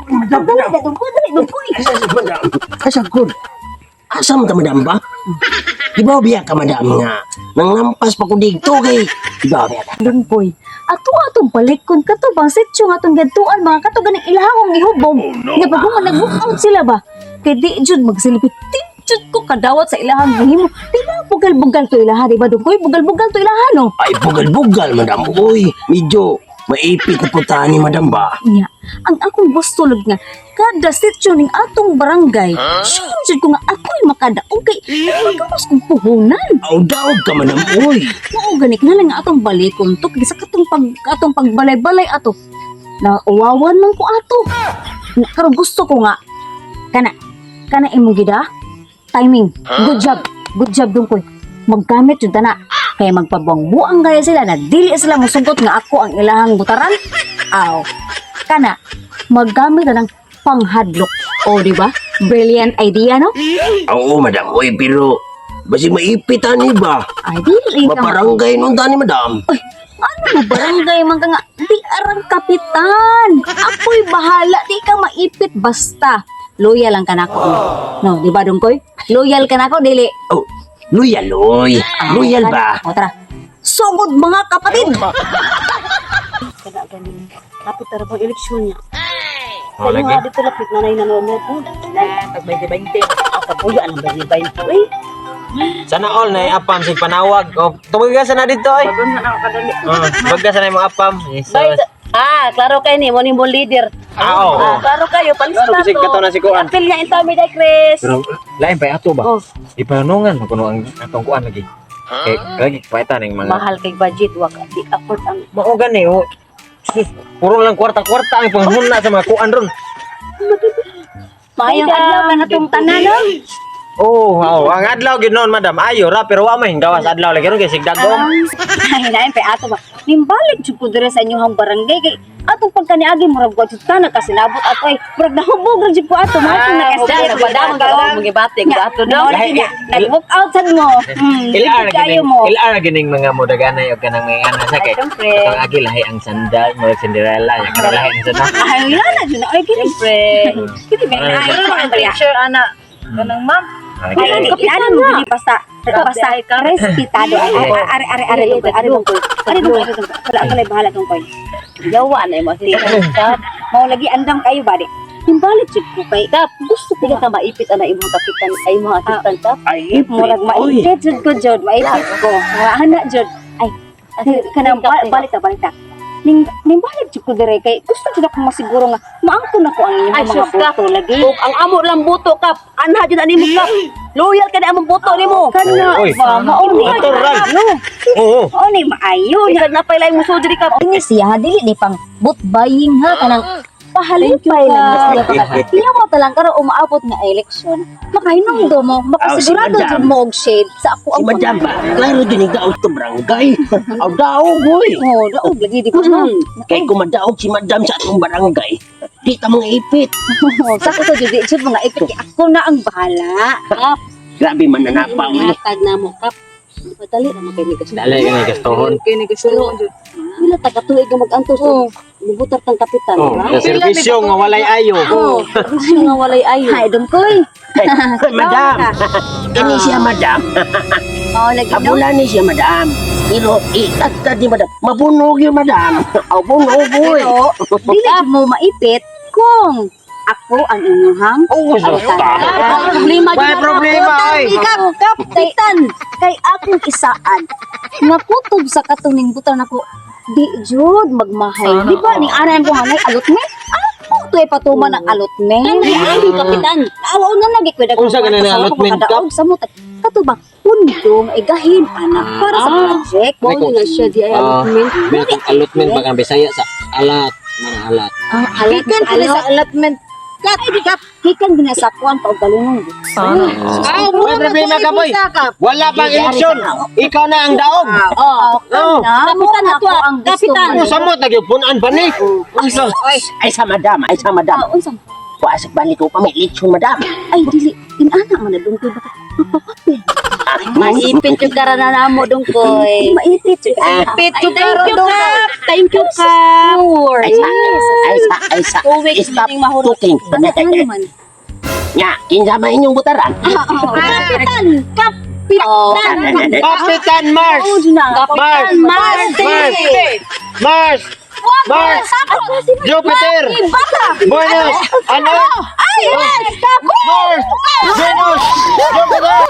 Madam, Dali na dungkoy, dali dungkoy. Asa si madam? Asa good? Asa man ta, madam ba? Di ba biya ka, madam, nga? Nang lampas pa ko dito kay. Di ba biya ka? Dungkoy. Ato atong balikon kato bang sityo nga atong gadtuan mga kato ganing ilahang ihubog. Nga pag human nag out sila ba? Kay di jud magsilbi jud ko kadawat sa ilahang gihimo. Di ba bugal-bugal to ilaha, di ba dungkoy? Bugal-bugal to ilaha no. Ay, bugal-bugal, madam. Uy, medyo maipit na punta ni madam ba? Nya, ang akong gusto lag nga kada sityo ning atong barangay. Sure jud ko nga ako'y makadaog kay magawas kong puhunan. Aw, daog ka, madam. Uy. Mao gani na lang nga atong balikon to kay sa katong pag atong pagbalay-balay ato. Nauwawan man ko ato. Na, karon gusto ko nga kana kana imong gida timing. Good job. Good job dungkoy. Maggamit jud tana kay magpabuang-buang gaya sila na dili sila mosugot nga ako ang ilahang butaran. Aw. Kana maggamit na ng panghadlok. O di ba? Brilliant idea no? Oo, madam. Uy, pero basi maipit ani ba? Ay dili ka Maparanggay nun tani, madam. Ano mo, barangay man ka nga? Di arang kapitan. Ako'y bahala. Di ka maipit basta. Loyal lang ka nako. No, di ba dungkoy? Loyal ka nako, dili. Oh, loyal, oy. Loyal ba? O tara. Sugod mga kapatid. Kada ganin. Kapit tara pang eleksyon niya. Oh, lagi. Mga dito lapit na nanonood mo. Pag 20-20, ang kapuyo ang 20-20. Uy, Sana all na apam sig panawag. O tumaga sana dito ay. bagon na ako kadali. Oh, baga sana imong apam. Jesus. Bye. Ah, klaro kay ni mo ni mo leader. Ah, oo. Ah, klaro kayo, palis Klaro, na bisig to. kato na si Kuan. Apil niya in Tommy Day, Chris. Pero lain pa ato ba? Oh. Ipanungan man kuno ang atong kuan lagi. Kay lagi paita ning mga Mahal kay budget, wa ka di afford ang mao gani oh. Sus, puro lang kwarta-kwarta ang panghuna sa mga kuan ron. Maayong adlaw ka na tong tanan, no? Oh, wow. Ang adlaw gid noon, madam. Ayo ra pero wa may gawas adlaw lagi ron kay sigdagom. Ay, lain pa ato ba? Nimbalik jud ko dire sa inyong barangay kay atong pagkaniagi murag wa jud ka nakasinabot ato ay murag nahubog ra jud ko ato mga kung Ah, nakasinabot. nagpadam ka mga batik ato No, no. lagi niya. Nag-walk out sad mo. LR Kayo gining mo. LR gining mga mudaganay og kanang mga ana sa kay. Ay, syempre. Atong agi lahi ang sandal, murag Cinderella, ya kana lahi ang sandal. Ay, wala na jud. Ay, kini. Siyempre. Kini ba na Ay, ay picture ana. Kanang ma'am. Ay, kapitan mo gini basta basta respetado. Ay, ay, are are are dungkoy, are dungkoy. Are dungkoy, are dungkoy. Wala ka lay bahala dungkoy. Yawa na imo si Kap. Mao lagi andam kayo ba di. Nimbalik jud ko kay Kap, gusto di ko ka maipit ana imong kapitan, ay imong assistant kap. Ay, ipit. murag Uy. maipit jud ko jud, maipit ko. Mga ana jud. Ay, kanang balik ta, balik ta. Ning nimbalik jud ko dire kay gusto jud ako masiguro nga maangkon ako ang inyong Ay, mga sus ka. boto lagi. Ug ang amo lang buto kap. Anha jud ani mo kap. Loyal ka na among buto nimo. Kana Oy. ba mao ni Natural. Oo. Mao ni maayo nya. Bisan na pay laing musulod diri kap. Ini siya ha, dili ni pang boot buying ha kanang pahalipay lang na siya pa. Iya mo talang karon umaabot nga eleksyon. Makahinumdum mo, makasigurado Oh, si madam. jud mo og shade sa ako Si ang madam ba? Klaro din ang daog to barangay. Aw, daog, uy. Oh, daog lagi di ko no. Kay kung madaog si madam sa atong barangay, di ta mga ipit. Sa ko jud di jud mga ipit kay ako na ang bahala. Kap, Grabe man nanapa, uy. hatag na mo kap. Padali ra man kay ni gasto. Dali gani gastohon. Wala ta katuig nga mag-antos. Oh. Mubutar tang kapitan, Oh, ra? sa serbisyo nga walay ayo. Oh, serbisyo nga walay ayo. Hay dungkoy. Ay, madam. Kani siya, madam. Mao lagi no. Abula ni siya, madam. Pero itatad ni madam. Mabunog yun, madam. Aw, bunog, uy. Pero dili jud mo maipit kung ako ang inyong Oh, sus ka. Ang problema May jud problema ay. Kap, kapitan, kay akong isaan. Nga kutob sa katuning butan ako, di jud magmahay. Di ba ning anan ko nga nay allotment? Ako to patuman ang allotment. Kanay ayo kapitan. Awaw na lagi ko daghang Unsa ganun ang allotment, Kap? Sa mo kato ba pundong igahin ana para sa project. Mao na siya di ay allotment. Bilang allotment ba kang Bisaya sa alat, mga alat. Ang Gikan sila sa allotment. Kap, kap. Gikan ginasakuan pa og galunong. Ah, May problema ka, boy. Wala pang eleksyon. Ikaw na ang daog. Oh, Oh. kana mo Kapitan na ato, ako ang gusto. kapitan. Ano samot lagi punan pa ni? Unsa? Ay, sa madam. Ay, sa madam. Ah, unsa? Puasok balik ko pa may eleksyon, madam. Ay dili inana man na dungkoy ba Maipit yung karana namo dong koy. Maipit. Maipit yung karon dong. Thank you, Kap. Ay sa, ay sa, ay sa. 2 weeks Stop ning mahurot. talking. Ano ano naman? Nya, kinsa man inyong butaran? Kapitan! Kapitan! Kapitan Mars! Mars! Mars! Mars! Mars! Mars! Jupiter! Venus! Ano? Mars! Venus! Jupiter!